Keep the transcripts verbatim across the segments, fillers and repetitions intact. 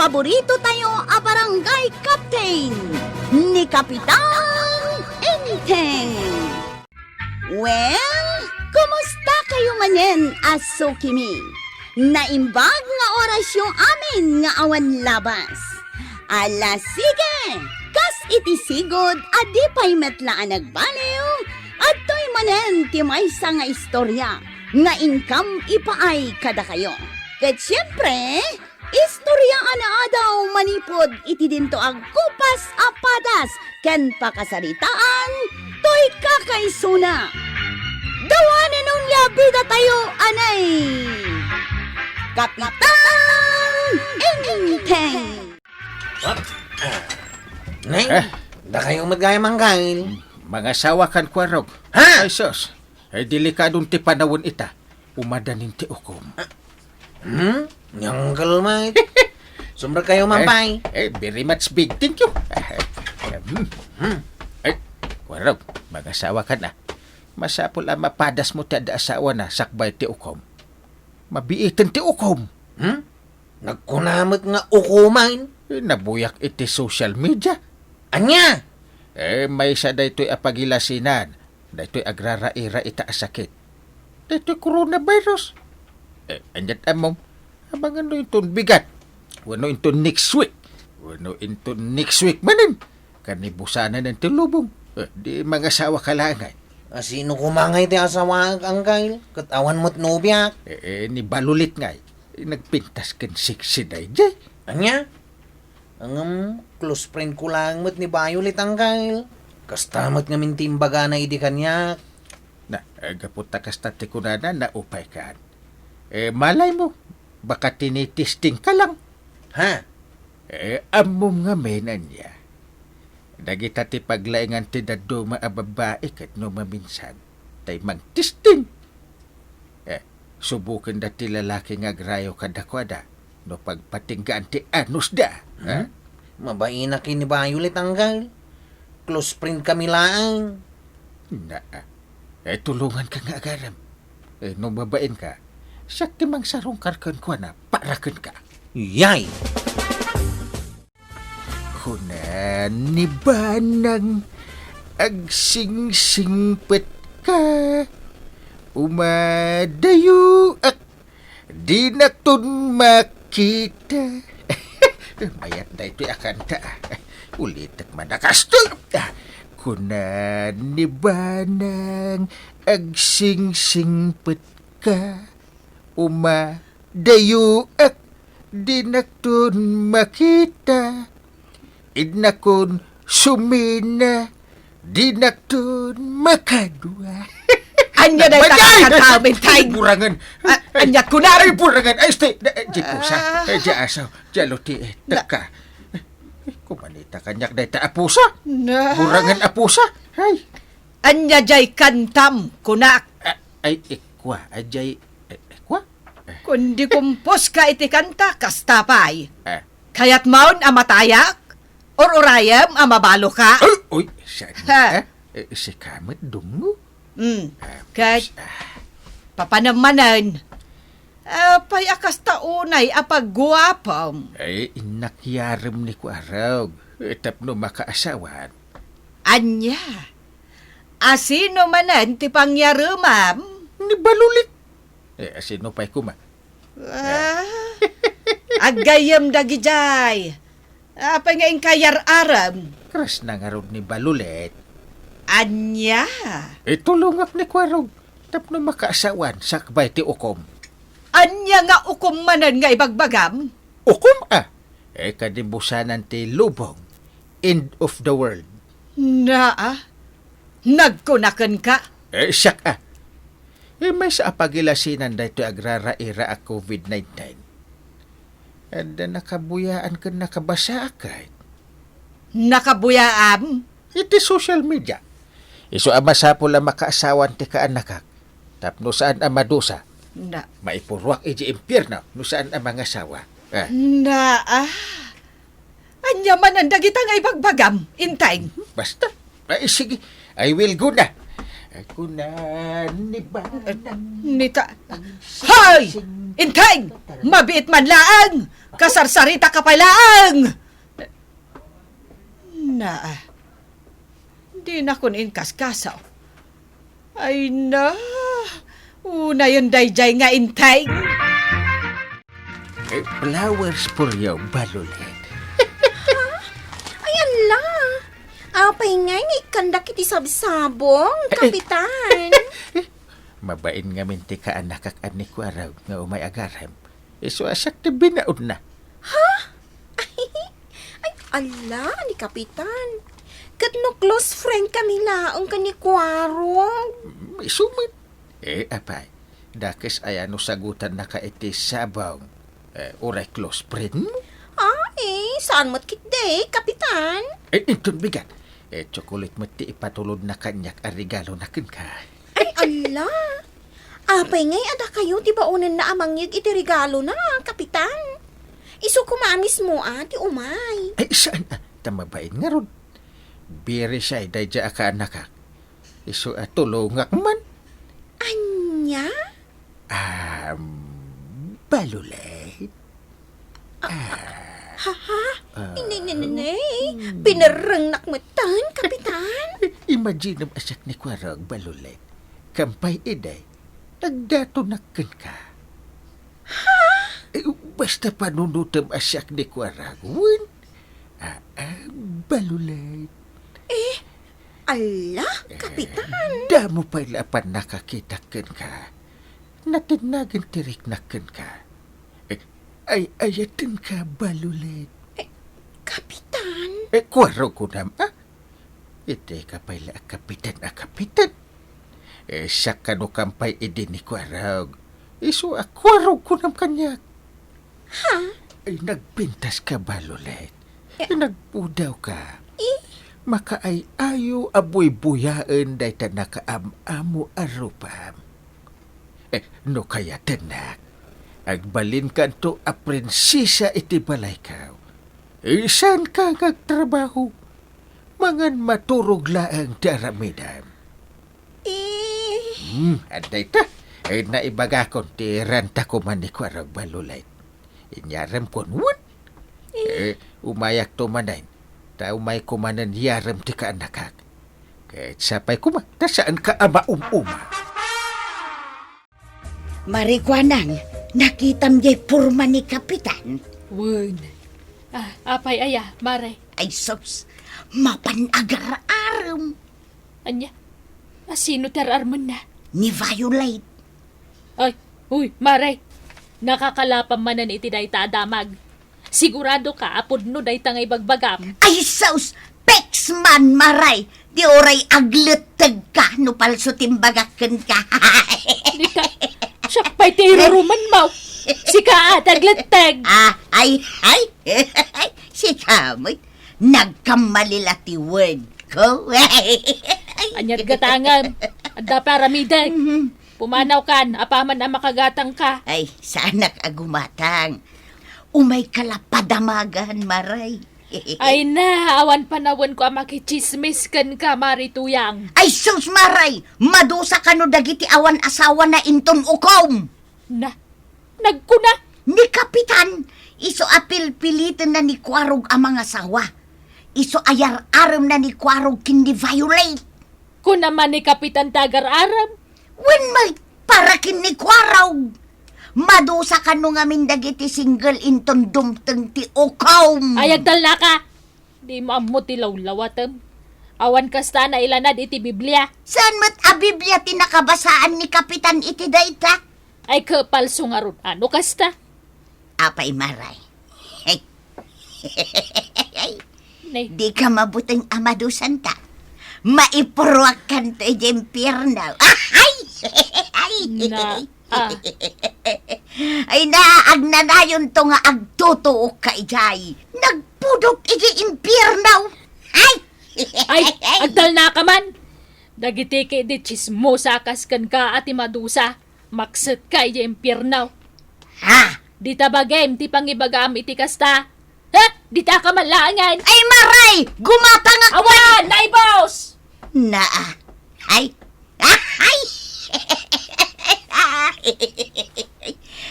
paborito tayo a barangay captain, ni Kapitan Enteng. Well, kumusta kayo manen a sukimi? Naimbag nga orasyo amin nga awan labas. Ala, sige! Kas iti sigud a di pay met la a nagbaliw, adtoy manen ti maysa nga istorya nga inkam ipaay kadakayo. Ket siempre, istorya a naadaw manipud iti dinto a gupas a padas ken pakasaritaan toy kakaisuna. Dawanen onia bidatayo anay Kapitan Enteng. Nay, Eh? dakayo met gayam, Angkel. Mangasawa kan Kuarog. Ha? Ay, sus. Ay, delikadon ti panawen ita. Umadanin ti ukom. Hmm? Nyanggal, mate. Sumrek kayo, Mampay. Eh, very much big. Thank you. Hmm. Hmm. Ay, Kuarog, mangasawa ka na. Masapul a mapadasmo ti adda asawa na sakbay ti ukom. Mabiiten ti ukom. Hmm? Nagkuna met nga ukoman. Eh, nabuyak iti social media. Ania? Eh, maysa daytoy a pagilasinan, daytoy agraraira ita a sakit. Daytoy coronavirus. Eh, aniat ammom, amangan no inton bigat, wenno inton next week, wenno inton next week manen, kanibusanan ti lubong. Eh, di mangasawa ka laengen. Asino koma ngay ti asawaek, Angkel? Ket awan met nobiak. Eh, eh, ni Balulit ngay, nagpintas ken sexy daydiay. Ania? Ngem, close friend ko laeng met ni Violet, Angkel. Kasta met ngamin ti imbagana idi kaniak. Na, eh, gapu ta kasta ti kunana, naupay kan. Eh, malay mo, baka tinitesting ka lang. Ha? Eh, ammom ngamin ania. Dagita ti paglaingan ti dadduma a babbai ket no maminsan, tay mangtesting. Eh, subukenda ti lalaki nga agrayo kadakuada no pagpatinggaan ti anusda. Hmm? Ha? Mabaina ken ni Violet, Angkel. Close friend kami laeng. Na, eh, tulongan ka nga agarem. Eh, no babain ka, siak ti mangsarungkar kenkuana, para kenka. Yay! Kuna ni Banang, agsingsingpet ka, umadayoak, dinakton makita. Mayat daytoy a kanta. Ulitek man a kastoy. Kuna ni Banang, agsingsingpet ka, umadayoak, dinakton makita. Idnakon sumina, dinakton makadua. Ania dayta a kanta, Mintay? Burangen. A-, ania kuna? Ay, burangen. Ay, este, eh, di pusa. Ah. Eh, di asaw. Di aluti, eh, Na- teka. Eh, kumanita kaniak dayta a pusa. Na- Burangen a pusa. Ay. Ania jay kantam, kunak? Ah, ay, ikua, ajay, eh, ikua? Kundi kumpuska iti kanta, kasta pay. Eh. Kayatmon a matayak? Ururayem a mabaloka? Ay, uy, saan Ha. ka? Eh, sika met, dungngo. Hmm. Ah, Ket, ah. papanem manen. Apay a kasta unay a pagguapom? Ay, innak yarem ni Kuarog. Eh, tapno makaasawan. Ania? Asino manen ti pangyaremam? Ni Balulit. Eh, asino pay koma? Ah, aggayem dagijay. Apay nga inkayar-arem? Krasna ngarud ni Balulit. Ania? Itulongak ni Kuarog tapno makaasawan sakbay ti ukom. Ania nga ukom manen nga ibagbagam? Ukom, a? Eh, kanibusanan ti lubong. End of the world. Naa? Nagkunaken ka? Eh, siak, a. Eh, maysa a pagilasinan daytoy agraraira a covid nineteen. Adda nakabuyaan ken nakabasaak, kayat. Nakabuyaam? Iti social media. Isu a masapul a makaasawan ti kaanakak. Tapno saan a madusa. Na- Maipuruak iti impierno no saan a mangasawa. Ah. Na, ah. Ania manen dagita nga ibagbagam, Inteng? Basta. Ay, sige. I will go na. Kuna ni ba-, Nita-, Hoy! Inteng! Mabiit man laeng! Kasarsarita ka pay laeng! Naa, dinakon inkaskasaw. Ay na, unayen daydiay nga inteng. Eh, flowers for you, Balulet. Ay, ala! Apay ngay nga ikkandak iti sabsabong, Kapitan? Mabain ngamin ti kaanakak a ni Kuarog nga umay agarem. Isu a siak ti binaonna. Ha? Ay, ala, ni Kapitan. Ket no close friend kami laeng ken ni Kuarog? Mm, isu met. Eh, apay, dakes aya no sagutannaka iti sabong, eh, uray close friend mo? Ah, eh, saan met ketdi, Kapitan? Eh, inton bigat, eh, tsokolit met ti ipatulodna kaniak a regalona kenka. Ay, ala! Apay ngay a dakayo ti baonenna a mangyeg iti regalona, Kapitan? Isu koma a mismo a ti umay. Ay, saan a, ta mabain ngarud. Very shy daydiay a kaanakak. Isu a tulongak man. Ania? Ah, Balulet. Ah, ha, ha? Ah. Ne, ne, ne, ne. Pinerrengnak metten, Kapitan. Imaginem a siak ni Kuarog, Balulet. Kampay idi, agdatonak kenka. Ha? Eh, basta panunotem a siak ni Kuarog, wen? Ah, ah, Balulet. Eh, ala, Kapitan. Damo pay la a pannakakitak kenka. Natennagen ti riknak kenka. Eh, ay-ayatenka, Balulet. Eh, Kapitan? Eh, Kuarog kunam, a? Iti ka pay la a kapitan a kapitan. Eh, siak kano kampay idi ni Kuarog. Isu a Kuarog kunam kaniak. Ha? Ay, nagpintas ka, Balulet. Eh. Nagpudaw ka. Eh? Makaay-ayo a buybuyaen dayta nakaam-amo a rupam. Eh, no kayatennak, agbalinkanto a prinsesa iti balayko. Eh, saanka nga agtrabaho? Mangan maturog laeng ti aramidem. Eh. Hmm, adda ita. Eh, naibagakon ti renta koma ni Kuarog, Balulet. Inyaremkon, wen? Eh. Eh, umayakto manen. Ta umayko manen yarem ti kaanakak. Ket sapay koma, ta saanka a maum-uma. Marikuanang, nakitam jay porma ni Kapitan? Wen. Ah, apay aya, Mare? Ay sus, mapan agar-arem. Ania? A sino ti ar-armenna? Ni Violet. Ay, uy, Mare, nakakalapam manen iti dayta a damag. Sigurado ka a pudno dayta nga ibagbagam? Ay sus! Peks man, Maray! Di uray agletteg ka no palso ti imbagak kenka. Dita, siak pay ti iruruman mo. Sika a ti agletteg. Ah, ay, ay. Sika met. Nagkamali la ti word ko. Ania't gatangem? Adda pay aramidek. Mhm. Pumanawkan, apaman a makagatangka. Ay, saanak a gumatang. Umayka la padamagan, Maray. Ay na, awan panawenko a makitsismis kenka, Mari Tuyang. Ay sus, Maray! Madusa kano dagiti awan asawana inton ukom? Na, nagkuna? Ni Kapitan, isu a pilpilitenna ni Kuarog a mangasawa. Isu a yar-aremna ni Kuarog ken ni Violet. Kuna man ni Kapitan ti agar-arem? Wen met, para ken ni Kuarog. Madusa kano ngamin dagiti single inton dumteng ti ukom. Ay, agtalnaka! Dimo ammo ti lawlawatem. Awan kasta a nailanad iti Biblia. Saan met a Biblia ti nakabasaan ni Kapitan iti dayta? Ay, ket palso ngarud. Ano kasta? Apay, Maray. Ne. Dika mabuteng a madusanta. Maipruakkanto idiay impierno. Ay! Ay! Na, ah. Ay na, agnanayonto nga agtutuokka idiay. Nagpudot idiay impierno. Ay! Ay, agtalnaka man. Dagiti ketdi tsismosa a kas kenka a ti madusa. Maksetka idiay impierno. Ha? Dita bagim ti pangibagam iti kasta? Ha? Dita ka man laengen? Ay, Maray! Gumatangak! Awan! Naibos! Naa. Ay. Ay!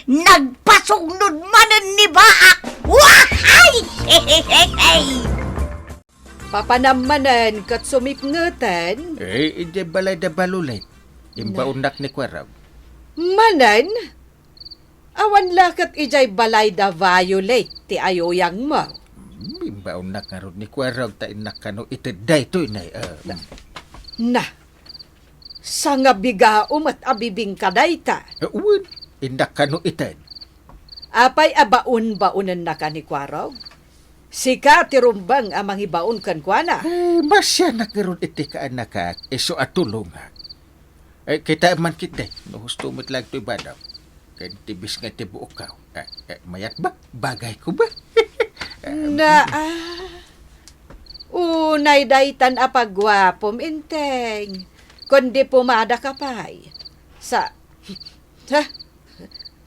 Nagpasugnod manen ni Baak! Waay! Papanam manen ket sumipngeten. Eh, idiay balay da Balulet. Imbaonnak ni Kuarog. Manen? Awan la ket idiay balay da Violet ti ayuyangmo. Hmm, imbaonnak ngarud ni Kuarog ta innak kano ited daytoy, nay, ah, mm. Na, sangabigaom met a bibingka dayta. Eh, wen, innak kano ited. Apay a baon-baonennaka ni Kuarog? Sika ti rumbeng a mangibaon kenkuana. Eh, masianak ngarud iti kaanakak, isu a tulongak. Eh, kitaem man ketdi, no husto met laeng toy badam. Ken ti bisnget ti buokko. Eh, eh, mayat ba? Bagayko ba? Na, ah. Unay daytan a pagguapom, Enteng. Kundi pumadaka pay. Sa, ha?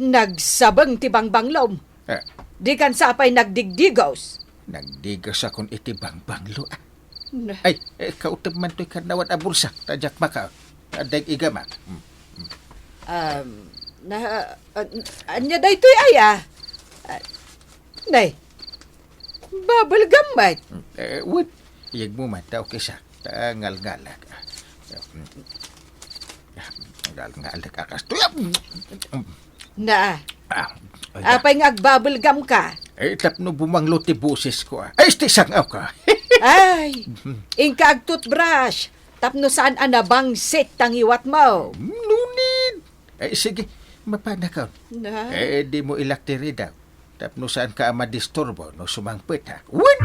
Nagsabeng ti bangbanglom. Eh. Dikan sa pay nagdigdigos. Nagdigosakon iti bangbanglo, ah. Na- Ay, eh, kauteb man toy karnawan a bulsa, ta diak makaon. Adda iggamak. Mm, mm. Um, na, an-, ania daytoy aya? Ah, nay, bubble gum met. Mm, eh, wait. Iyegmo man ta, okay sa. Ta ngalngalak. Ah, mm. Ah, ngalngalak a kastoy. Ah, mm. Na. Ah, ala. Apay nga agbubble gum ka? Eh, tapno bumanglo ti bosesko, ah. Ay, isti sang-aw ka. Ay, inka ag-toothbrush. Tapno saan a nabangsit ti ngiwatmo. No need. Eh, sige, mapanakon. Na? Eh, dimo ilak ti ridaw. Tapno saanka a madisturbo no sumangpet, ha? Wen!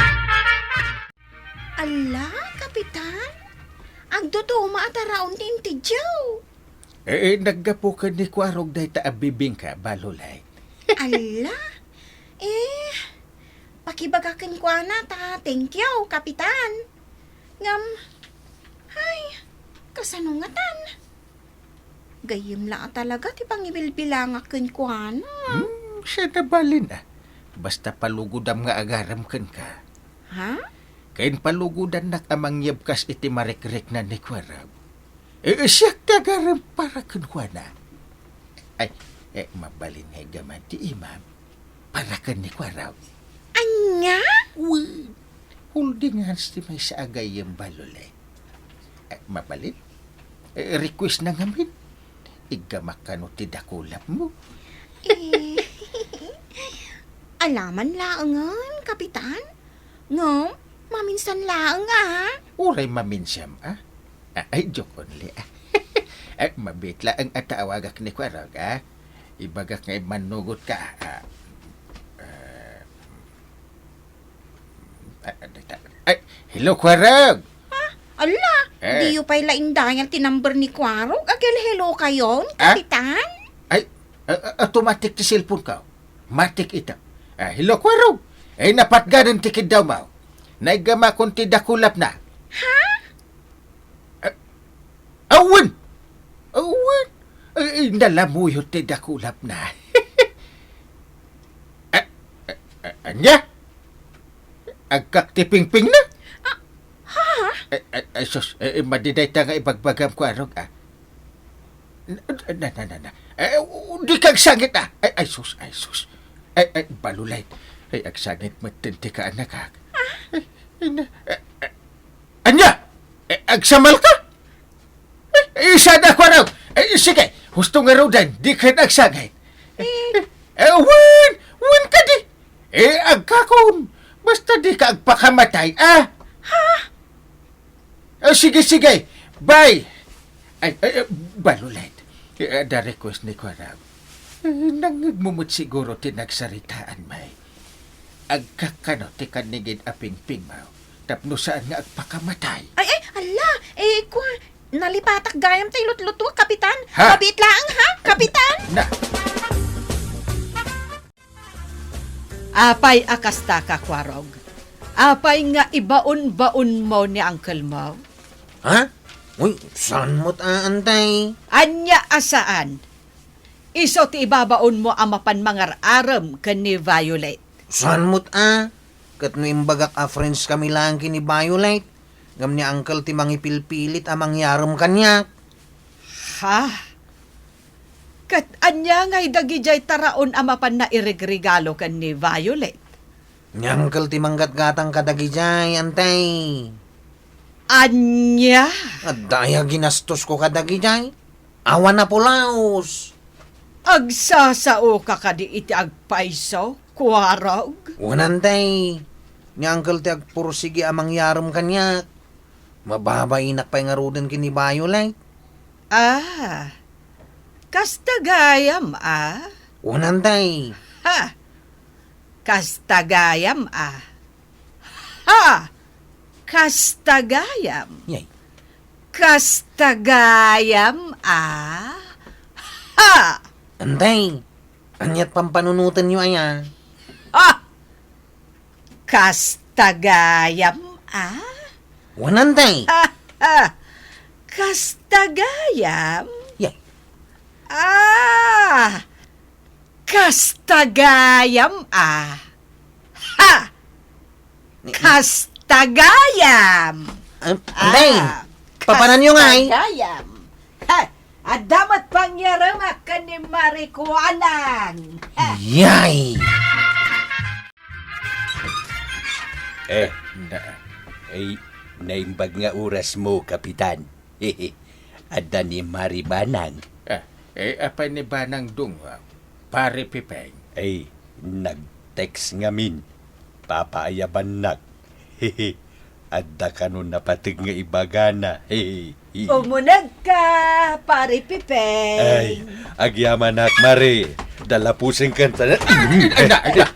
Ala, Kapitan? Agduduma a taraon ti intidiaw. Eh, eh, naggapu ken ni Kuarog dayta a bibingka, Balulay. Ala? Eh, pakibaga kenkuana ta thank you, Kapitan. Ngem, ay, kasano ngatan? Gayyem la a talaga ti pangibilbilangak kenkuana. Hmm, siya nabalin, ah. Basta palugodam nga agarem kenka. Ha? Ken palugodannak a mangyebkas iti marikrikna ni Kuarog. Eh, siak ti agarem para kenkuana. Ay, eh, mabalin nga iggaman ti imam. Para ken ni Kuarog. Ania? Wen, holding hands ti maysa a gayyem, Balulay. Eh, mabalin? Eh, request na ngamin. Iggamak kano ti dakulapmo. Eh, alaman laengen, Kapitan. Ngem, maminsan laeng, ah. Uray maminsan, ah? Ah, ay, joke only, ah. Eh, mabiit laeng a tawagak ni Kuarog, ah. Ibagak nga immannugot ka, ah. Ah, ah, ah, ay, hello, Kuarog! Ah, ala, eh. Diyo pay la indayal ti number ni Kuarog? Aghello kayon, ah? Kapitan? Ay, ah, ah, automatic ti cellphone ka. Matik ita. Ah, hello, Kuarog. Ay, napatganan ti kiddawmo. Naiggamakon ti dakulapna. Ha? Ah, awan! Awan! Ay, ay, nalamuyo ti dakulapna. Ah, ah, ah, ania? Agkak ti pingpingna? Ah, ha? Ay, ay, ay, sus, ay, ay, madi dayta nga ibagbagam, Kuarog, ah. Na, na, na, na, na. Eh, u-, di ka agsangit, ah. Ay, ay, sus, ay, sus. Ay, ay, Balulay. Ay, agsangit met ti kaanakak. Ah? Ay, ay, na, eh, eh, ania? Eh, agsamal ka? Eh, isada ko, ano? Eh, sige, husto nga ruden, di ka agsangit. Eh. Eh, wen, wen ka di. Eh, agkakon. Basta di ka agpakamatay, ah. Ha? Ah, sige, sige. Bye. Ay, ay, ay, Balulet. Eh, the request ni Kuarag. Eh, nangngegmo met siguro ti nagsaritaan, may. Agkakkano ti kannigid a pingpingmo tapno saan nga agpakamatay? Ay, ay, ala! Eh, kua, nalipatak gayam tay lutlutuak, Kapitan. Ha? Mabiit laeng, ha, Kapitan? Na. Apay a kasta ka, Kuarog? Apay nga ibaon-baonmo ni uncle mo? Ha? Uy, saan met a, antay? Ania a saan? Isu ti ibabaonmo a mapan mangar-arem ken ni Violet. Saan met a? Ket no imbagak a friends kami laeng ken ni Violet, ngem ni uncle ti mangipilpilit a mangyarem kaniak. Ha? Ket ania ngay dagidiay taraon a mapan nairegregalo ken ni Violet? Ni Uncle ti manggatgatang kadagidiay, Antay. Ania? Adda aya ginastosko kadagidiay? Awan a pulaos. Agsasaoka kadi iti agpayso, Kuarog? Wen, Antay. Ni Uncle ti agpursigi a mangyarem kaniak. Mababainak pay ngaruden ken ni Violet. Ah, kasta gayam, ah? Wen, Antay. Ha! Kasta gayam, ah? Ha! Kasta gayam? Yay. Kasta gayam, ah? Ha! Antay, aniat pampanunotenyo aya? Ah! Kasta gayam, ah? Wen, Antay. Ha, ha. Kasta gayam? Yay. Ah! Kasta gayam, ah? Ha! Ni-, ni- Kasta gayam! Ay, Antay, Ah, papananyo ngay? Kasta gayam. Ha! Adda met pangyaremak ken ni Mari Kuanang. Ha! Yay! Eh, na, ay, naimbag nga orasmo, Kapitan. Adda ni Mari Banang. Ah, eh, apay ni Banang Dong, ah, Pare Pepeng? Ay, nag-text ngamin. Papaayabannak. Adda kano napateg nga ibagana. Umunegka, Pare Pepeng. Ay, agyamanak, Mari. Dalapusen ken ta-, Ay, ay, ay, ay.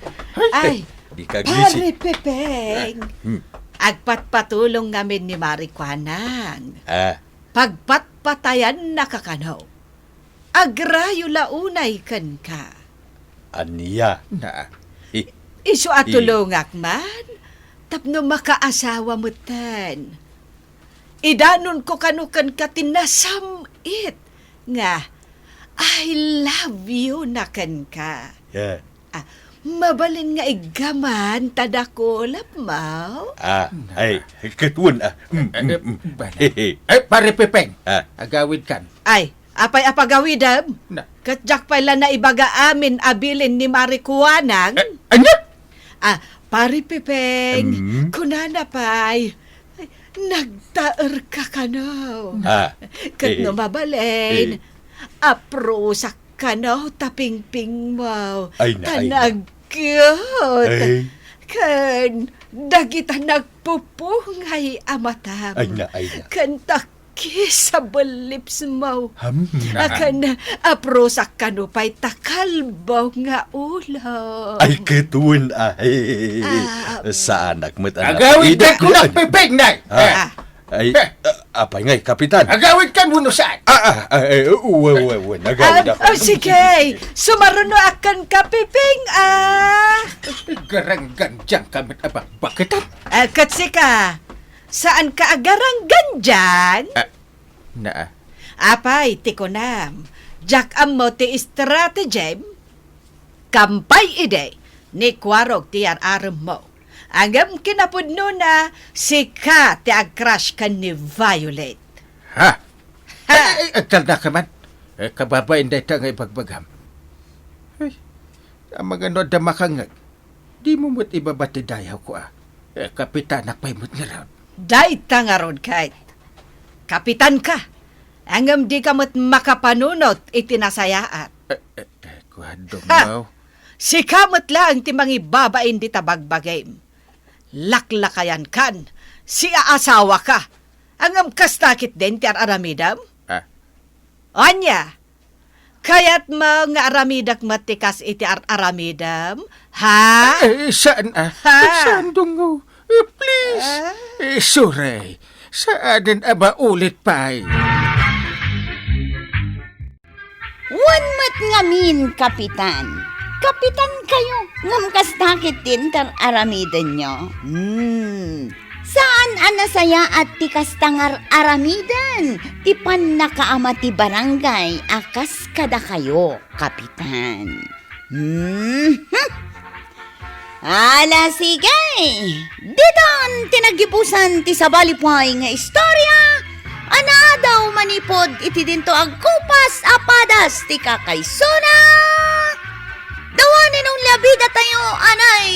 Ay, Di ka gisi. Pare Pepeng. Hmm. Agpatpatulong ngamin ni Mari Kuanang. Ah. Pagpatpatayannaka kano. Agrayo la unay kenka. Ania? Na. Hi-, Isu a hi- tulongak man, tapno makaasawa metten. Idanonko kano kenka ti nasam-it nga I love you na kenka. Yeah. Ah, mabalin nga iggaman ta dakulapmo? Ah, ay, ket wen, ah, mm, Eh, eh, mm, mm. Bana. Hehe. Eh, Pare Pepeng, Ah. agawidkan. Ay, apay a pagawidem? Na. Ket diak pay la naibaga amin a bilin ni Mari Kuanang? Eh, ania? Ah, Pare Pepeng, Mm. kunana pay, ay, nagtaerka kano. Ah. Ket no Eh. mabalin, Eh. aprusak kano ta pingpingmo, Ay na, ta ay na. nagkut. Ay. Ken dagita nagpupungay a matam. Ay na, ay na. Ken ta kiss a bellipsmo. Ham, na. Ken aprusak kano pay ta kalbo nga ulo. Ay, ket wen, ay. Ah. Saanak met a Agawid napaidak ko na, Pepeng, nay. Ah. Ah. Ay, Eh. ah, apay ngay, Kapitan? Agawid kan wenno saan? Ah, ah, ah, eh, uwe, uwe, uwe, nagawid Ah, ako. oh, sige. Sumaruno akan ka, Pepeng, ah. Garanggan diyan ka met a bakbaketan. Ah, ket sika, saan ka agaranggan diyan? Ah, naa. Apay, ti kunam, diak ammo ti strategy. Kampay idi, ni Kuarog ti ar-aremmo. Ngem kinapudnona, sika ti ag-crush ken ni Violet. Ha? Ha? Ay, ay, agtalna ka man. Eh, kababain dayta nga ibagbagam. Ay, amagano adda makangngeg. Dimo met ibaba ti dayawko, a. Eh, kapitanak pay met ngarud. Dayta ngarud, ket kapitanka. Ngem dika met makapanunot iti nasayaat. Eh, eh, eh, kuaddo Ha! mo. Sika met laeng ti mangibabain dita bagbagim. Laklakayankan, siaasawaka. Ngem kasta ketdin ti ar-aramidem? Ah. Ania? Kayatmo nga aramidek met ti kas iti ar-aramidem? Ha? Eh, saan, ah? Ha? Saan, Dungo? Eh, please. Ah? Eh, sorry. Saanen a maulit pay. Wen met ngamin, Kapitan. Kapitan kayo, ngem kasta ketdin ti ar-aramidenyo. Hmm. Saan a nasayaat ti kasta nga ar-aramiden ti pannakaama ti barangay a kas kadakayo, Kapitan. Mhm. Ala, sige! Ditan ti naggibusan ti sabali pay nga istorya, Anaadaw manipud iti dinto agkupas a padas ti kakaisuna. Dawanen unli a bidatayo, anay.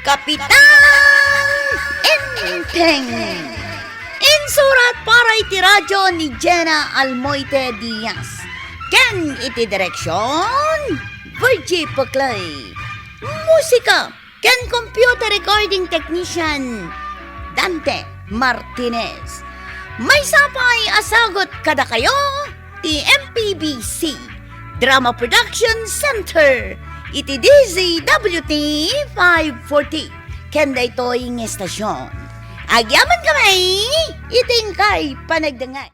Kapitan Enteng. Insurat para iti radyo ni Jenna Almoite Diaz. Ken iti direksyon, Virgie Puclay. Musika ken computer recording technician, Dante Martinez. Maysa pay a sagut kadakayo ti M P B C Drama Production Center iti D Z W T five forty ken daytoy nga estasion. Agyaman kami iti inkay panagdengngeg.